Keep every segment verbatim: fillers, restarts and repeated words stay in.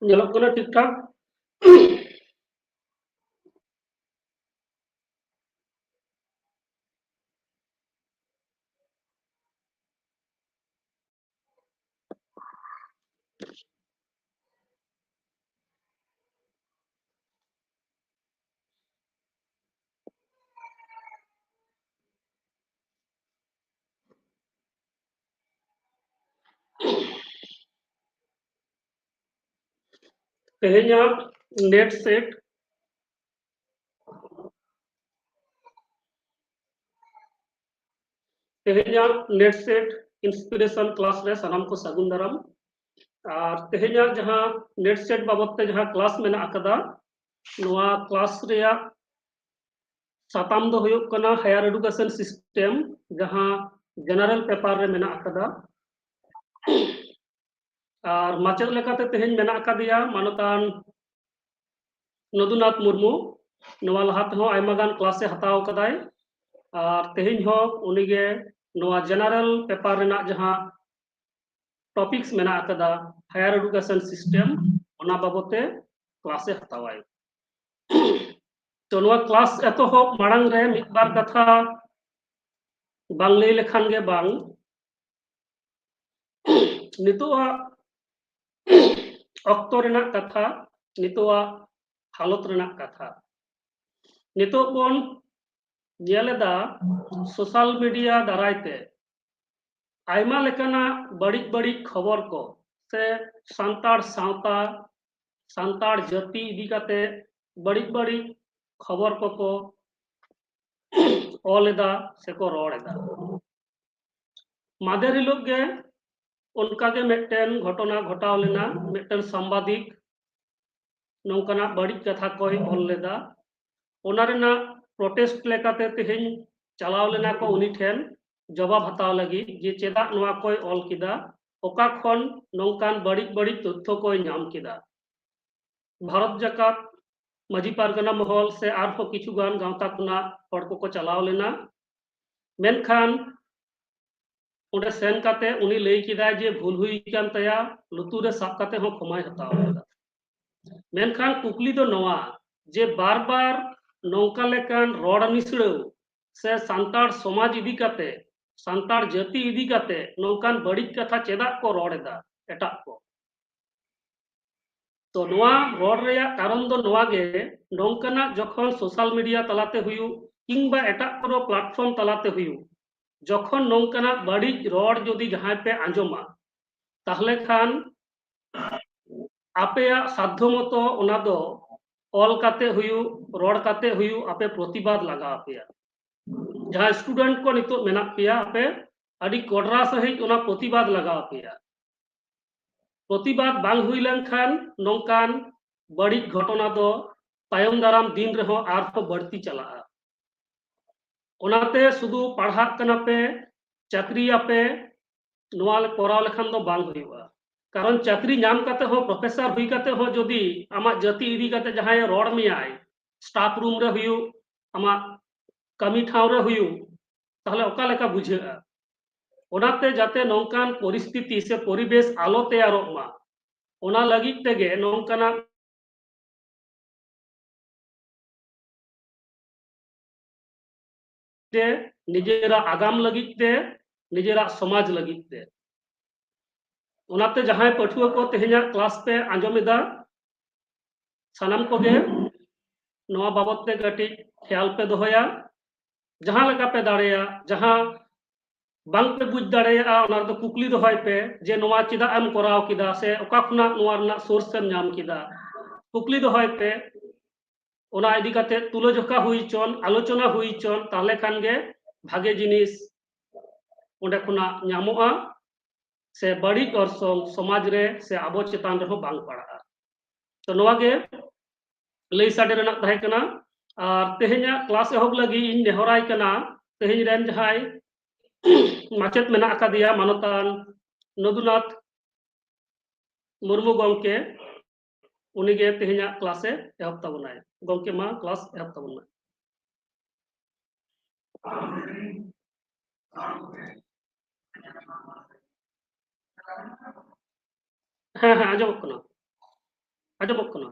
ᱧᱮᱞᱚᱜ ᱠᱟᱱᱟ ᱴᱷᱤᱠ ᱴᱷᱟᱠ? ᱛᱮᱦᱮᱧᱟᱜ ᱱᱮᱴ ᱥᱮᱴ ᱛᱮᱦᱮᱧᱟᱜ ᱱᱮᱴ ᱥᱮᱴ ᱤᱱᱥᱯᱤᱨᱮᱥᱚᱱ ᱠᱞᱟᱥ ᱨᱮ ᱥᱟᱱᱟᱢ ᱠᱚ ᱥᱟᱹᱜᱩᱱ ᱫᱟᱨᱟᱢ᱾ ᱟᱨ ᱛᱮᱦᱮᱧᱟᱜ ᱡᱟᱦᱟᱸ ᱱᱮᱴ ᱥᱮᱴ ᱵᱟᱵᱚᱛ ᱛᱮ ᱡᱟᱦᱟᱸ ᱠᱞᱟᱥ ᱢᱮᱱᱟᱜ ᱟᱠᱟᱫᱟ, ᱱᱚᱣᱟ ᱠᱞᱟᱥ ᱨᱮᱭᱟᱜ ᱥᱟᱛᱟᱢ ᱫᱚ ᱦᱩᱭᱩᱜ ᱠᱟᱱᱟ ᱦᱟᱭᱟᱨ ᱮᱰᱩᱠᱮᱥᱚᱱ ᱥᱤᱥᱴᱮᱢ, ᱡᱟᱦᱟᱸ ᱡᱮᱱᱟᱨᱮᱞ ᱯᱮᱯᱟᱨ ᱨᱮ ᱢᱮᱱᱟᱜ ᱟᱠᱟᱫᱟ᱾ ᱟᱨ ᱢᱟᱪᱮᱫ ᱞᱮᱠᱟᱛᱮ ᱛᱮᱦᱮᱧ ᱢᱮᱱᱟᱜ ᱟᱠᱟᱫᱮᱭᱟ ᱢᱟᱱᱚᱛᱟᱱ ᱱᱚᱫᱩᱱᱟᱛᱷ ᱢᱩᱨᱢᱩ᱾ ᱱᱚᱣᱟ ᱞᱟᱦᱟ ᱛᱮᱦᱚᱸ ᱟᱭᱢᱟ ᱜᱟᱱ ᱠᱞᱟᱥ ᱮ ᱦᱟᱛᱟᱣ ᱟᱠᱟᱫᱟᱭ, ᱟᱨ ᱛᱮᱦᱮᱧ ᱦᱚᱸ ᱩᱱᱤᱜᱮ ᱱᱚᱣᱟ ᱡᱮᱱᱟᱨᱮᱞ ᱯᱮᱯᱟᱨ ᱨᱮᱱᱟᱜ ᱡᱟᱦᱟᱸ ᱴᱚᱯᱤᱠᱥ ᱢᱮᱱᱟᱜ ᱟᱠᱟᱫᱟ, ᱦᱟᱭᱟᱨ ᱮᱰᱩᱠᱮᱥᱚᱱ ᱥᱤᱥᱴᱮᱢ, ᱚᱱᱟ ᱵᱟᱵᱚᱛ ᱛᱮ ᱠᱞᱟᱥ ᱮ ᱦᱟᱛᱟᱣᱟᱭ᱾ ᱛᱚ, ᱱᱚᱣᱟ ᱠᱞᱟᱥ ᱮᱛᱚᱦᱚᱵ ᱢᱟᱲᱟᱝ ᱨᱮ ᱢᱤᱫ ᱵᱟᱨ ᱠᱟᱛᱷᱟ ᱵᱟᱝ ᱞᱟᱹᱭ ᱞᱮᱠᱷᱟᱱ ᱜᱮ ᱵᱟᱝ᱾ ᱱᱤᱛᱚᱜᱟᱜ ᱚᱠᱛᱚ ᱨᱮᱱᱟᱜ ᱠᱟᱛᱷᱟ, ᱱᱤᱛᱚᱜᱟᱜ ᱦᱟᱞᱚᱛ ᱨᱮᱱᱟᱜ ᱠᱟᱛᱷᱟ, ᱱᱤᱛᱚᱜ ᱵᱚᱱ ᱧᱮᱞ ᱮᱫᱟ ᱥᱳᱥᱟᱞ ᱢᱤᱰᱤᱭᱟ ᱫᱟᱨᱟᱭ ᱛᱮ ᱟᱭᱢᱟ ᱞᱮᱠᱟᱱᱟᱜ ᱵᱟᱹᱲᱤᱡ ᱵᱟᱹᱲᱤᱡ ᱠᱷᱚᱵᱚᱨ ᱠᱚ ᱥᱮ ᱥᱟᱱᱛᱟᱲ ᱥᱟᱶᱛᱟ, ᱥᱟᱱᱛᱟᱲ ᱡᱟᱹᱛᱤ ᱤᱫᱤ ᱠᱟᱛᱮ ᱵᱟᱹᱲᱤᱡ ᱵᱟᱹᱲᱤᱡ ᱠᱷᱚᱵᱚᱨ ᱠᱚᱠᱚ ᱚᱞ ᱮᱫᱟ ᱥᱮᱠᱚ ᱨᱚᱲ ᱮᱫᱟ᱾ ᱢᱟᱫᱮᱨ ᱦᱤᱞᱳᱜ ᱜᱮ ᱚᱱᱠᱟ ᱜᱮ ᱢᱤᱫᱴᱮᱱ ᱜᱷᱚᱴᱚᱱᱟ ᱜᱷᱚᱴᱟᱣ ᱞᱮᱱᱟ᱾ ᱢᱤᱫᱴᱮᱱ ᱥᱟᱢᱵᱟᱫᱤᱠ ᱱᱚᱝᱠᱟᱱᱟᱜ ᱵᱟᱹᱲᱤᱡ ᱠᱟᱛᱷᱟ ᱠᱚᱭ ᱚᱞ ᱞᱮᱫᱟ᱾ ᱚᱱᱟ ᱨᱮᱱᱟᱜ ᱯᱨᱚᱴᱮᱥᱴ ᱞᱮᱠᱟᱛᱮ ᱛᱮᱦᱮᱧ ᱪᱟᱞᱟᱣ ᱞᱮᱱᱟ ᱠᱚ ᱩᱱᱤ ᱴᱷᱮᱱ ᱡᱚᱵᱟᱵ ᱦᱟᱛᱟᱣ ᱞᱟᱹᱜᱤᱫ, ᱡᱮ ᱪᱮᱫᱟᱜ ᱱᱚᱣᱟ ᱠᱚᱭ ᱚᱞ ᱠᱮᱫᱟ, ᱚᱠᱟ ᱠᱷᱚᱱ ᱱᱚᱝᱠᱟᱱ ᱵᱟᱹᱲᱤᱡ ᱵᱟᱹᱲᱤᱡ ᱛᱚᱛᱛᱷᱚ ᱠᱚᱭ ᱧᱟᱢ ᱠᱮᱫᱟ᱾ ᱵᱷᱟᱨᱚᱛ ᱡᱟᱠᱟᱛ ᱢᱟᱹᱡᱷᱤ ᱯᱟᱨᱜᱟᱱᱟ ᱢᱚᱦᱚᱞ ᱥᱮ ᱟᱨᱦᱚᱸ ᱠᱤᱪᱷᱩ ᱜᱟᱱ ᱜᱟᱶᱛᱟ ᱠᱷᱚᱱᱟᱜ ᱦᱚᱲ ᱠᱚᱠᱚ ᱪᱟᱞᱟᱣ ᱞᱮᱱᱟ᱾ ᱢᱮᱱᱠᱷᱟᱱ ᱚᱸᱰᱮ ᱥᱮᱱ ᱠᱟᱛᱮ ᱩᱱᱤ ᱞᱟᱹᱭ ᱠᱮᱫᱟᱭ ᱡᱮ ᱵᱷᱩᱞ ᱦᱩᱭ ᱠᱟᱱ ᱛᱟᱭᱟ, ᱞᱩᱛᱩᱨ ᱨᱮ ᱥᱟᱵ ᱠᱟᱛᱮ ᱦᱚᱸ ᱠᱷᱚᱢᱟᱭ ᱦᱟᱛᱟᱣ ᱞᱮᱫᱟ᱾ ᱢᱮᱱᱠᱷᱟᱱ ᱠᱩᱠᱞᱤ ᱫᱚ ᱱᱚᱣᱟ, ᱡᱮ ᱵᱟᱨ ᱵᱟᱨ ᱱᱚᱝᱠᱟ ᱞᱮᱠᱟᱱ ᱨᱚᱲ ᱱᱤᱥᱲᱟᱹᱣ ᱥᱮ ᱥᱟᱱᱛᱟᱲ ᱥᱚᱢᱟᱡᱽ ᱤᱫᱤ ᱠᱟᱛᱮ, ᱥᱟᱱᱛᱟᱲ ᱡᱟᱹᱛᱤ ᱤᱫᱤ ᱠᱟᱛᱮ ᱱᱚᱝᱠᱟᱱ ᱵᱟᱹᱲᱤᱡ ᱠᱟᱛᱷᱟ ᱪᱮᱫᱟᱜ ᱠᱚ ᱨᱚᱲ ᱮᱫᱟ ᱮᱴᱟᱜ ᱠᱚ? ᱛᱚ ᱱᱚᱣᱟ ᱨᱚᱲ ᱨᱮᱭᱟᱜ ᱠᱟᱨᱚᱱ ᱫᱚ ᱱᱚᱣᱟ ᱜᱮ, ᱱᱚᱝᱠᱟᱱᱟᱜ ᱡᱚᱠᱷᱚᱱ social media ᱛᱟᱞᱟᱛᱮ ᱦᱩᱭᱩᱜ ᱠᱤᱝᱵᱟ ᱮᱴᱟᱜ ᱠᱳᱱᱳ platform ᱛᱟᱞᱟᱛᱮ ᱦᱩᱭᱩᱜ, ᱡᱚᱠᱷᱚᱱ ᱱᱚᱝᱠᱟᱱᱟᱜ ᱵᱟᱹᱲᱤᱡ ᱨᱚᱲ ᱡᱩᱫᱤ ᱡᱟᱦᱟᱸᱭ ᱯᱮ ᱟᱸᱡᱚᱢᱟ, ᱛᱟᱦᱞᱮ ᱠᱷᱟᱱ ᱟᱯᱮᱭᱟᱜ ᱥᱟᱫᱷᱚ ᱢᱚᱛᱚ ᱚᱱᱟ ᱫᱚ ᱚᱞ ᱠᱟᱛᱮ ᱦᱩᱭᱩᱜ, ᱨᱚᱲ ᱠᱟᱛᱮ ᱦᱩᱭᱩᱜ, ᱟᱯᱮ ᱯᱨᱚᱛᱤᱵᱟᱫ ᱞᱟᱜᱟᱣ ᱟᱯᱮᱭᱟ᱾ ᱡᱟᱦᱟᱸᱭ student ᱠᱚ ᱱᱤᱛᱚᱜ ᱢᱮᱱᱟᱜ ᱯᱮᱭᱟ, ᱟᱯᱮ ᱟᱹᱰᱤ ᱠᱚᱰᱨᱟ ᱥᱟᱺᱦᱤᱡ ᱚᱱᱟ ᱯᱨᱚᱛᱤᱵᱟᱫ ᱞᱟᱜᱟᱣ ᱟᱯᱮᱭᱟ᱾ ᱯᱨᱚᱛᱤᱵᱟᱫ ᱵᱟᱝ ᱦᱩᱭ ᱞᱮᱱᱠᱷᱟᱱ ᱱᱚᱝᱠᱟᱱ ᱵᱟᱹᱲᱤᱡ ᱜᱷᱚᱴᱚᱱᱟ ᱫᱚ ᱛᱟᱭᱚᱢ ᱫᱟᱨᱟᱢ ᱫᱤᱱ ᱨᱮᱦᱚᱸ ᱟᱨᱦᱚᱸ ᱵᱟᱹᱲᱛᱤ ᱪᱟᱞᱟᱜᱼᱟ᱾ ᱚᱱᱟᱛᱮ ᱥᱩᱫᱷᱩ ᱯᱟᱲᱦᱟᱜ ᱠᱟᱱᱟ ᱯᱮ, ᱪᱟᱹᱠᱨᱤᱭᱟᱯᱮ, ᱱᱚᱣᱟ ᱞᱮ-, ᱠᱚᱨᱟᱣ ᱞᱮᱠᱷᱟᱱ ᱫᱚ ᱵᱟᱝ ᱦᱩᱭᱩᱜᱼᱟ᱾ ᱠᱟᱨᱚᱱ ᱪᱟᱹᱠᱨᱤ ᱧᱟᱢ ᱠᱟᱛᱮ ᱦᱚᱸ, professor ᱦᱩᱭ ᱠᱟᱛᱮ ᱦᱚᱸ ᱡᱩᱫᱤ ᱟᱢᱟᱜ ᱡᱟᱹᱛᱤ ᱤᱫᱤ ᱠᱟᱛᱮ ᱡᱟᱦᱟᱸᱭ ᱨᱚᱲ ᱢᱮᱭᱟᱭ, staff room ᱨᱮ ᱦᱩᱭᱩᱜ, ᱟᱢᱟᱜ ᱠᱟᱹᱢᱤ ᱴᱷᱟᱶ ᱨᱮ ᱦᱩᱭᱩᱜ, ᱛᱟᱦᱞᱮ ᱚᱠᱟ ᱞᱮᱠᱟ ᱵᱩᱡᱷᱟᱹᱜᱼᱟ? ᱚᱱᱟᱛᱮ ᱡᱟᱛᱮ ᱱᱚᱝᱠᱟᱱ ᱯᱚᱨᱤᱥᱛᱷᱤᱛᱤ ᱥᱮ ᱯᱚᱨᱤᱵᱮᱥ ᱟᱞᱚ ᱛᱮᱭᱟᱨᱚᱜ ᱢᱟ, ᱚᱱᱟ ᱞᱟᱹᱜᱤᱫ ᱛᱮᱜᱮ ᱱᱚᱝᱠᱟᱱᱟᱜ ᱛᱮ, ᱱᱤᱡᱮᱨᱟᱜ ᱟᱜᱟᱢ ᱞᱟᱹᱜᱤᱫ ᱛᱮ, ᱱᱤᱡᱮᱨᱟᱜ ᱥᱚᱢᱟᱡᱽ ᱞᱟᱹᱜᱤᱫ ᱛᱮ᱾ ᱚᱱᱟᱛᱮ ᱡᱟᱦᱟᱸᱭ ᱯᱟᱹᱴᱷᱩᱣᱟᱹ ᱠᱚ ᱛᱮᱦᱮᱧᱟᱜ class ᱯᱮ ᱟᱸᱡᱚᱢ ᱮᱫᱟ, ᱥᱟᱱᱟᱢ ᱠᱚᱜᱮ ᱱᱚᱣᱟ ᱵᱟᱵᱚᱛ ᱛᱮ ᱠᱟᱹᱴᱤᱡ ᱠᱷᱮᱭᱟᱞ ᱯᱮ ᱫᱚᱦᱚᱭᱟ᱾ ᱡᱟᱦᱟᱸ ᱞᱮᱠᱟ ᱯᱮ ᱫᱟᱲᱮᱭᱟᱜ, ᱡᱟᱦᱟᱸ ᱵᱟᱝ ᱯᱮ ᱵᱩᱡᱽ ᱫᱟᱲᱮᱭᱟᱜᱼᱟ, ᱚᱱᱟ ᱨᱮᱫᱚ ᱠᱩᱠᱞᱤ ᱫᱚᱦᱚᱭ ᱯᱮ ᱡᱮ, "ᱱᱚᱣᱟ ᱪᱮᱫᱟᱜ ᱮᱢ ᱠᱚᱨᱟᱣ ᱠᱮᱫᱟ?" ᱥᱮ, "ᱚᱠᱟ ᱠᱷᱚᱱᱟᱜ ᱱᱚᱣᱟ ᱨᱮᱱᱟᱜ source ᱮᱢ ᱧᱟᱢ ᱠᱮᱫᱟ?" ᱠᱩᱠᱞᱤ ᱫᱚᱦᱚᱭ ᱯᱮ᱾ ᱚᱱᱟ ᱤᱫᱤ ᱠᱟᱛᱮ ᱛᱩᱞᱟᱹᱡᱚᱠᱷᱟ ᱦᱩᱭ ᱦᱚᱪᱚᱱ, ᱟᱞᱳᱪᱚᱱᱟ ᱦᱩᱭ ᱦᱚᱪᱚᱱ, ᱛᱟᱦᱞᱮ ᱠᱷᱟᱱ ᱜᱮ ᱵᱷᱟᱜᱮ ᱡᱤᱱᱤᱥ ᱚᱸᱰᱮ ᱠᱷᱚᱱᱟᱜ ᱧᱟᱢᱚᱜᱼᱟ, ᱥᱮ ᱵᱟᱹᱲᱤᱡ ᱚᱨᱥᱚᱝ ᱥᱚᱢᱟᱡᱽ ᱨᱮ ᱥᱮ ᱟᱵᱚ ᱪᱮᱛᱟᱱ ᱨᱮᱦᱚᱸ ᱵᱟᱝ ᱯᱟᱲᱟᱜᱼᱟ᱾ ᱛᱚ ᱱᱚᱣᱟ ᱜᱮ ᱞᱟᱹᱭ ᱥᱟᱰᱮ ᱨᱮᱱᱟᱜ ᱛᱟᱦᱮᱸ ᱠᱟᱱᱟ᱾ ᱟᱨ ᱛᱮᱦᱮᱧᱟᱜ class ᱮᱦᱚᱵ ᱞᱟᱹᱜᱤᱫ ᱤᱧ ᱱᱮᱦᱚᱨᱟᱭ ᱠᱟᱱᱟ, ᱛᱮᱦᱮᱧ ᱨᱮᱱ ᱡᱟᱦᱟᱸᱭ ᱢᱟᱪᱮᱫ ᱢᱮᱱᱟᱜ ᱟᱠᱟᱫᱮᱭᱟ, ᱢᱟᱱᱚᱛᱟᱱ ᱱᱚᱫᱩᱱᱟᱛᱷ ᱢᱩᱨᱢᱩ ᱜᱚᱢᱠᱮ, ᱩᱱᱤᱜᱮ ᱛᱮᱦᱮᱧᱟᱜ class ᱮ ᱮᱦᱚᱵ ᱛᱟᱵᱚᱱᱟᱭ᱾ ᱜᱚᱢᱠᱮ, ᱢᱟ class ᱮᱦᱚᱵ ᱛᱟᱵᱚᱱ ᱢᱮ᱾ ᱦᱮᱸ, ᱦᱮᱸ, ᱟᱸᱡᱚᱢᱚᱜ ᱠᱟᱱᱟ᱾ ᱟᱸᱡᱚᱢᱚᱜ ᱠᱟᱱᱟ?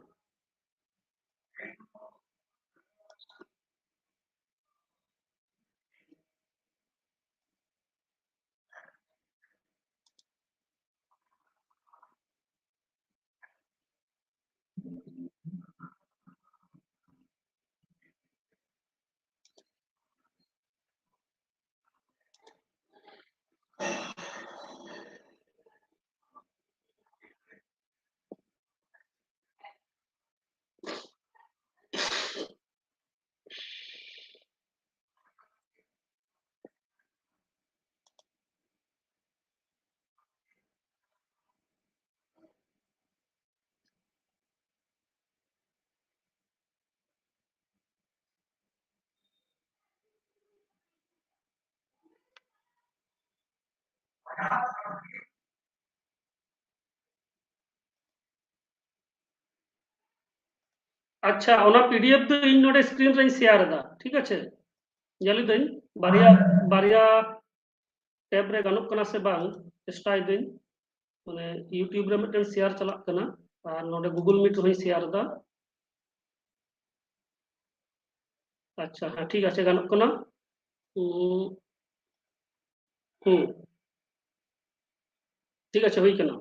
ᱟᱪᱪᱷᱟ, ᱚᱱᱟ ᱯᱤᱰᱤᱮᱯᱷ ᱫᱚ ᱤᱧ ᱱᱚᱰᱮ ᱥᱠᱨᱤᱱ ᱨᱮᱧ ᱥᱮᱭᱟᱨ ᱮᱫᱟ, ᱴᱷᱤᱠ ᱟᱪᱷᱮ? ᱧᱮᱞ ᱮᱫᱟᱹᱧ ᱵᱟᱨᱭᱟ, ᱵᱟᱨᱭᱟ ᱴᱮᱵ ᱨᱮ ᱜᱟᱱᱚᱜ ᱠᱟᱱᱟ ᱥᱮ ᱵᱟᱝ, ᱪᱮᱥᱴᱟᱭ ᱫᱟᱹᱧ᱾ ᱢᱟᱱᱮ YouTube ᱨᱮ ᱢᱤᱫᱴᱮᱱ ᱥᱮᱭᱟᱨ ᱪᱟᱞᱟᱜ ᱠᱟᱱᱟ ᱟᱨ ᱱᱚᱰᱮ Google Meet ᱨᱮᱦᱚᱸᱧ ᱥᱮᱭᱟᱨ ᱮᱫᱟ᱾ ᱟᱪᱪᱷᱟ, ᱦᱮᱸ, ᱴᱷᱤᱠ ᱟᱪᱷᱮ, ᱜᱟᱱᱚᱜ ᱠᱟᱱᱟ᱾ ᱦᱩᱸ, ᱦᱩᱸ, ᱴᱷᱤᱠ ᱟᱪᱷᱮ, ᱦᱩᱭ ᱠᱟᱱᱟ᱾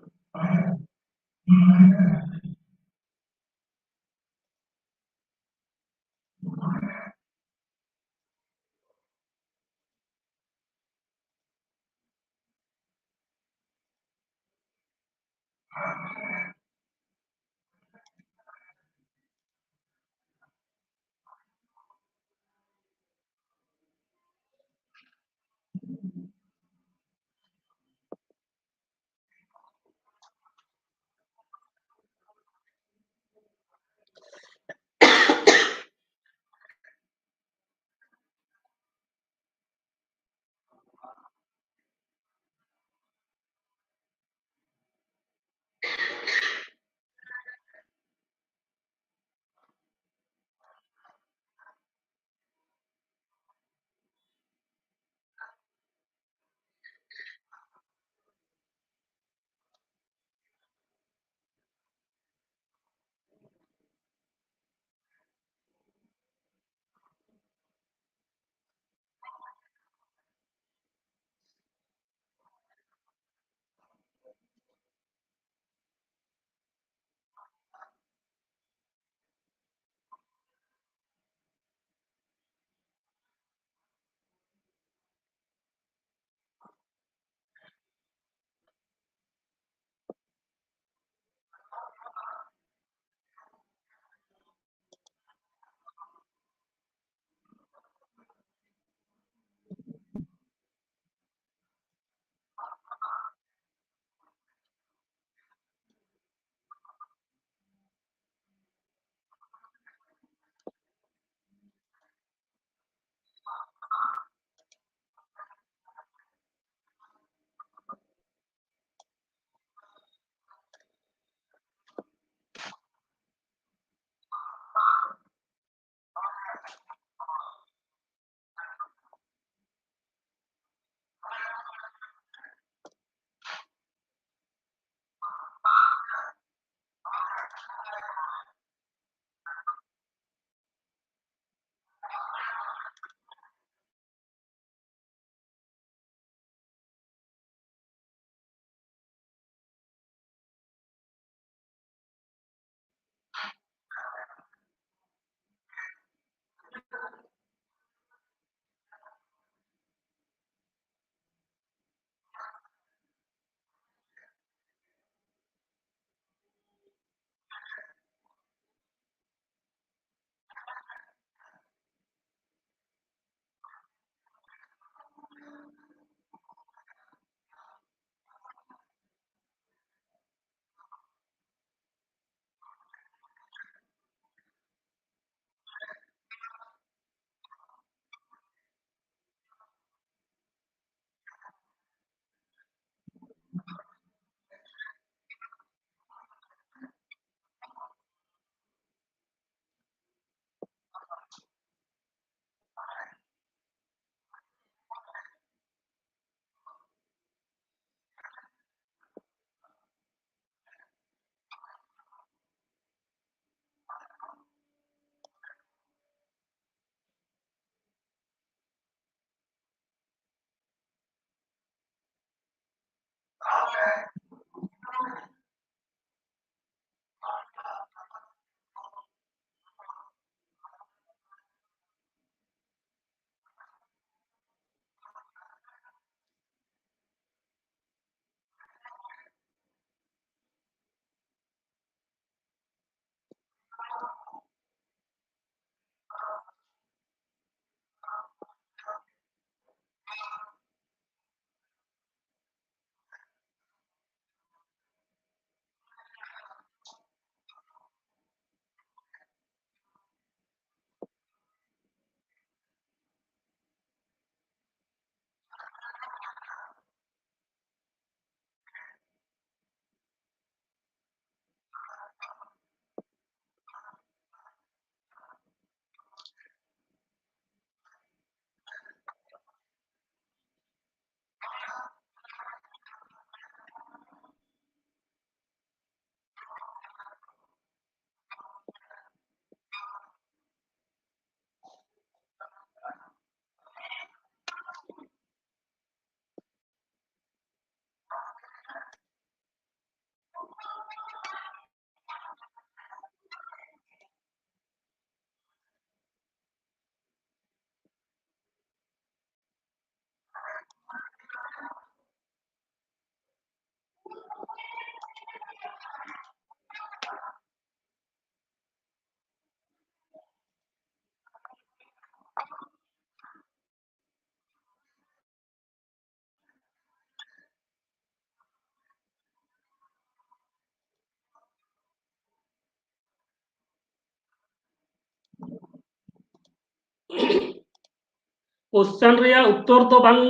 ᱠᱚᱥᱪᱟᱱ ᱨᱮᱭᱟᱜ ᱩᱛᱛᱚᱨ ᱫᱚ ᱵᱟᱝ,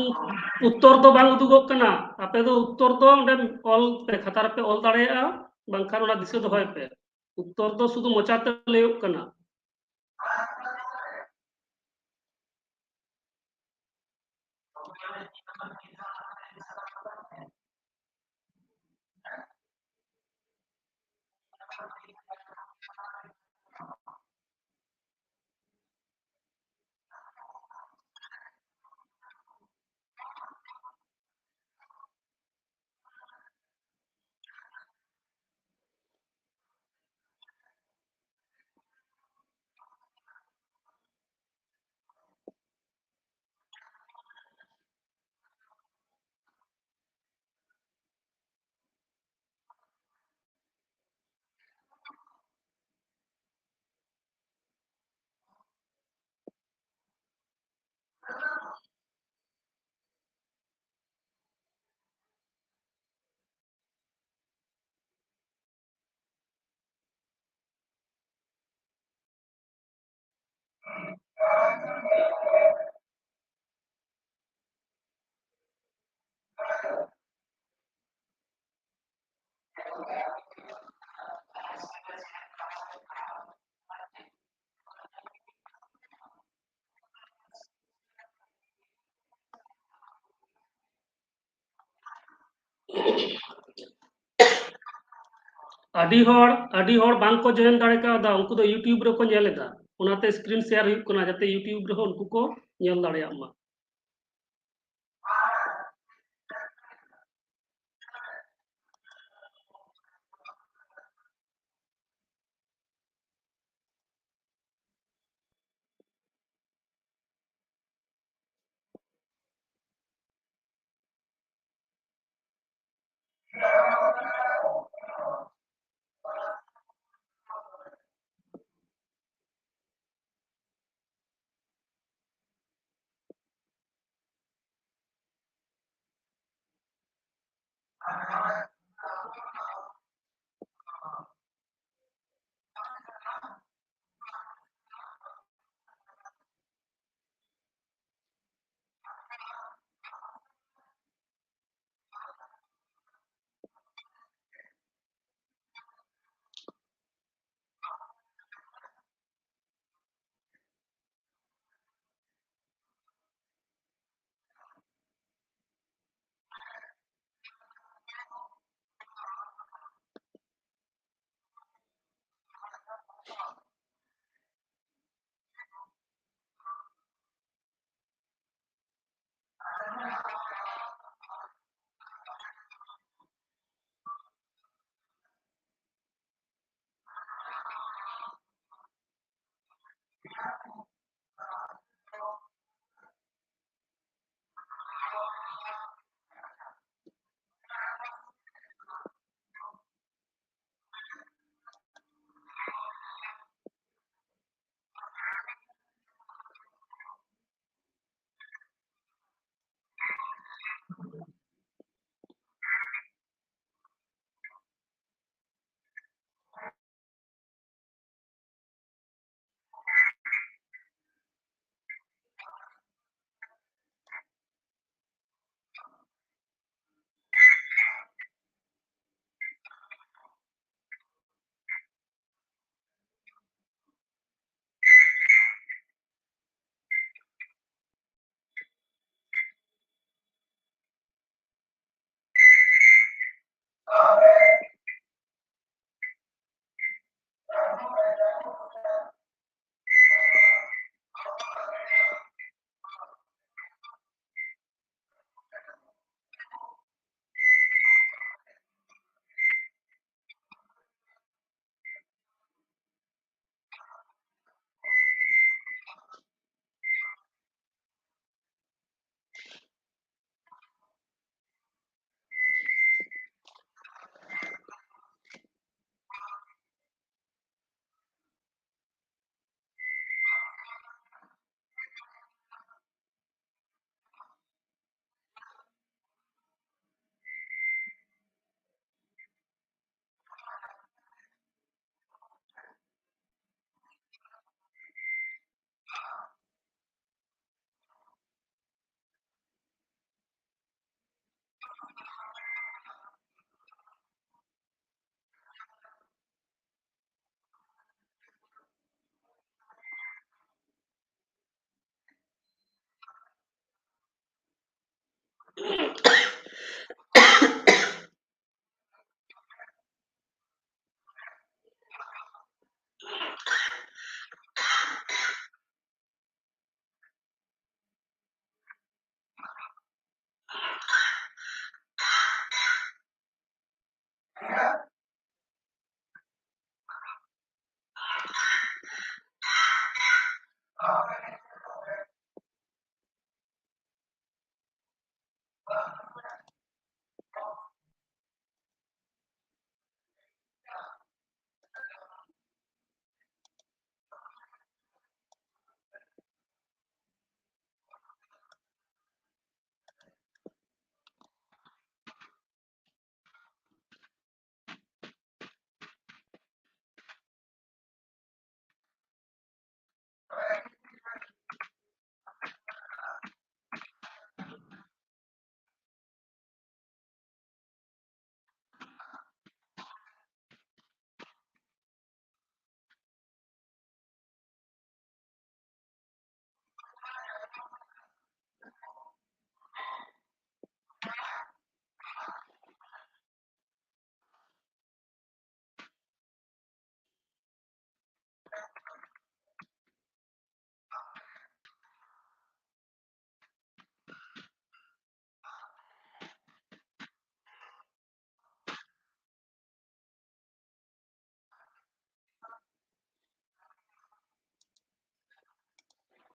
ᱩᱛᱛᱚᱨ ᱫᱚ ᱵᱟᱝ ᱩᱫᱩᱜᱚᱜ ᱠᱟᱱᱟ᱾ ᱟᱯᱮ ᱫᱚ ᱩᱛᱛᱚᱨ ᱫᱚ ᱚᱸᱰᱮ ᱚᱞ ᱯᱮ, ᱠᱷᱟᱛᱟ ᱨᱮᱯᱮ ᱚᱞ ᱫᱟᱲᱮᱭᱟᱜᱼᱟ, ᱵᱟᱝᱠᱷᱟᱱ ᱚᱱᱟ ᱫᱤᱥᱟᱹ ᱫᱚᱦᱚᱭ ᱯᱮ᱾ ᱩᱛᱛᱚᱨ ᱫᱚ ᱥᱩᱫᱷᱩ ᱢᱚᱪᱟᱛᱮ ᱞᱟᱹᱭᱚᱜ ᱠᱟᱱᱟ᱾ ᱟᱹᱰᱤ ᱦᱚᱲ, ᱟᱹᱰᱤ ᱦᱚᱲ ᱵᱟᱝ ᱠᱚ join ᱫᱟᱲᱮ ᱠᱟᱣᱫᱟ, ᱩᱱᱠᱩ ᱫᱚ YouTube ᱨᱮᱠᱚ ᱧᱮᱞ ᱮᱫᱟ, ᱚᱱᱟᱛᱮ screen share ᱦᱩᱭᱩᱜ ᱠᱟᱱᱟ, ᱡᱟᱛᱮ YouTube ᱨᱮᱦᱚᱸ ᱩᱱᱠᱩ ᱠᱚ ᱧᱮᱞ ᱫᱟᱲᱮᱭᱟᱜ ᱢᱟ᱾